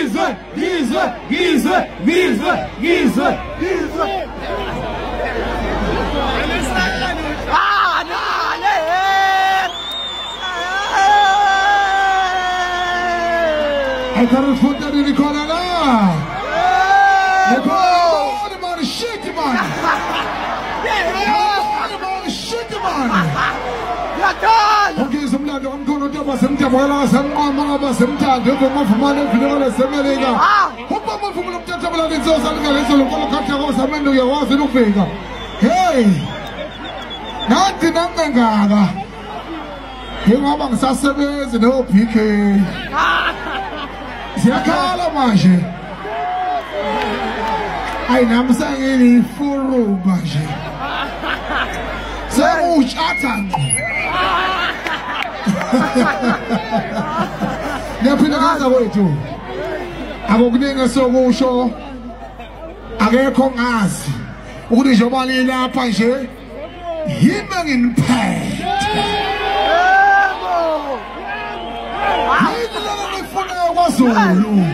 Ngizwe, ngizwe, ngizwe, ngizwe, ngizwe, ngizwe. Ayikho nikhona la. Nikhona man, shit man. Man, shit man. Okay, somlando omkhulu ntoba semthabela semnqama abasemthando ngomavumane evilekala semelika. Ubaba uvumela umthathabela insosa lingalezo lokho kosamendo uyakwazi ukufika. Hey! Nathi nangangaka. Njengoba ngisasebenzi no BK. Siyakhala manje. Ayi nami sengiyifuru manje. Sewutshatha ngqo. Niyaphila kaza kwethu. Akukuningi sokusho. Akekho ngazi ukuthi njengoba nilapha nje yimi nginiphethe. Yini lena nifunayo kwaZulu?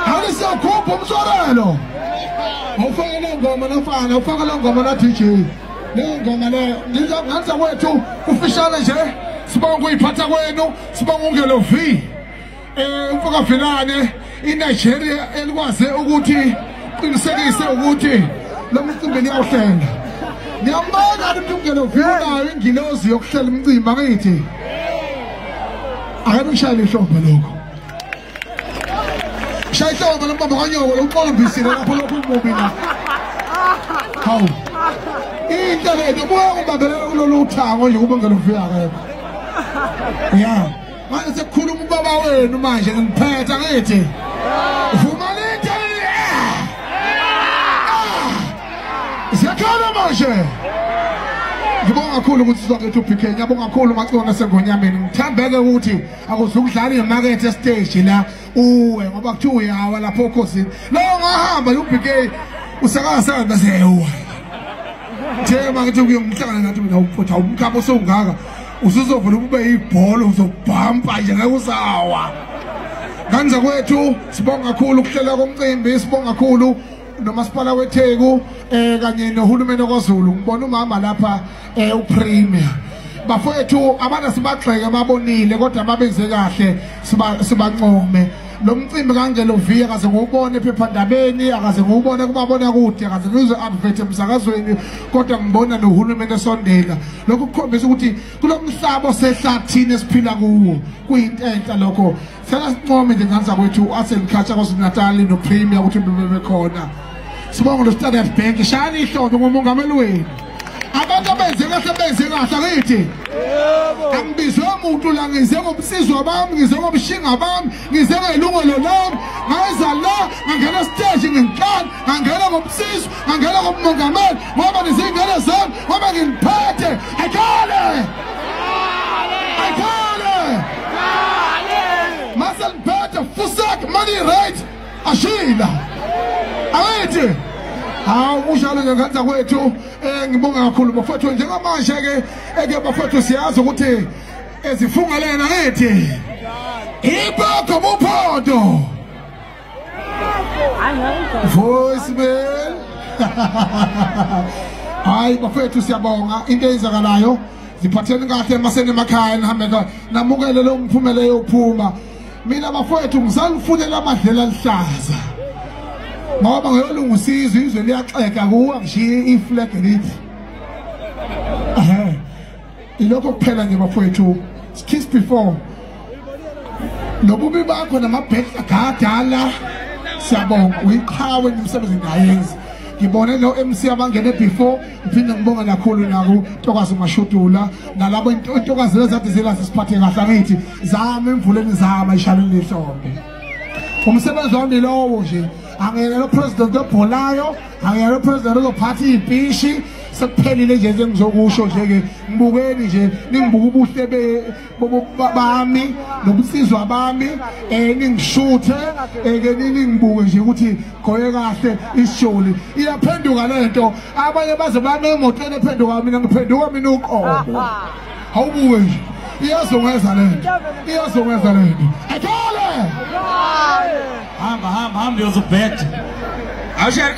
Alisiyagubha umswarelo. Awufake le ngoma nafana, awufake le ngoma na DJ. Le ngoma le ngiza kwethu kufishane nje. Sibonga ukuyiphatha kwenu, sibonga ungelo V. Umfoka Vilane iNigeria elikwaze ukuthi qinisekise ukuthi lo mcimbi niyawuhlela. Ngiyambona ukuthi ungelo V unayo ingilozi yokuhlela umcimbi angithi. Ake ngishayele ihlombe lokho. Shaya ihlombe lombamba kanyoko lokuqombisile lapho lokhu umubi la. Hawu. Into le ubuya ubambelela kulolu thango nje kube ngelo V akekho. Ya. Manje sekukhuluma ubaba wenu manje ngiphethe ngithi. Vumani into. Siyakhala manje. Ngibonga kakhulu ukuthi sizakhetha uBK. Ngiyabonga kakhulu macona sengonyameni. Ngithembeke ukuthi akuzukudlala imakethe estage la uwe ngoba kuthiwa uyawa lapho okhosini. Lo ngahamba uBK usakasa bese uwa. Thema ngithi kuyomhlangana nathi mina uphutha umkhabo osungaka. Usuzovula ube ibhola uzobhampa nje ngeke usawa. Kanza kwethu sibonga kakhulu ukuhlela komcimbi, sibonga kakhulu nomasipala weTheku kanye nohulumeni kwaZulu. Ngibona umama lapha uPremier. Bafowethu abantu sibagxeke babonile kodwa babenze kahle sibancome. Lo mcimbi kaNgelo V akaze ngiwubone ephephandabeni, akaze ngiwubone kubabona kude, akaze ngizwe advert emsakazweni, kodwa ngibona nohulumeni esondela. Lokhu kukhombisa ukuthi kulomhlaba osehlathini esiphila kuwo kuyinto enhle lokho. Sicela sincome nje nganza kwethu aselikhatsha KwaZulu-Natal noPremier ukuthi bebekhona. Sibonge lo Standard Bank, shayani ihlombe ngomongameli wenu. Abantu abenze kahle benze kahle akithi. Yebo. Angibizwe umuntu la, ngize ngobusizwa bami, ngize ngobushinga bami, ngize ngelungelo lami. Ngaza la, ngangena stage ngenhlanu, ngangena ngobusizwa, ngangena ngomongameli, ngoba nizingane zami, ngoba nginiphethe. Ayikhale. Ayikhale. Mase niphethe fusak money right ashila. Ayithi. Hawu kunjalo ngenza kwethu ngibonga kakhulu bafowethu njengamanje ke eke bafowethu siyazi ukuthi ezifungelena ngithi ibhogo buphondo voicemail. Hayi bafowethu siyabonga into eyenzakalayo, ziphatheni kahle masene emakhaya nihambe namukele lo mphumela yophuma. Mina bafowethu ngisalifunela amadlela alihlaza ngoba ngiyolungisa izwe, izwe liyaxeka kuwa ngishiye iflag elithi. Ilokho kuphela nje bafowethu. Kiss before nobubi bakho namabhekla gadala. Siyabonga uyiqhawe nomsebenzi ngayenzi. Ngibone no MC abangene before, ngiphinde ngibonga kakhulu naku Ntokazi Mashudula nalabo intokazi lezathi zila siphathe kahle angithi zama emvuleni zama ishaleni lehlombe. Umsebenzi wami lowo nje. Angiyena lo president obholayo, angiyena lo president ozophatha izipishi. Sekuphelile nje engizokusho nje ke ngibukeni nje ningibuka ubuhle bami nobusizwa bami ningishuthe ke ningibuke nje ukuthi goye kahle isijoli iyaphenduka lento. Abanye baze bame emotweni ephenduka, mina ngiphenduka mina uqobo. Awubuke nje iyazongeza lento, iyazongeza lento. Athole. Hambi uyozubheda. Awushe.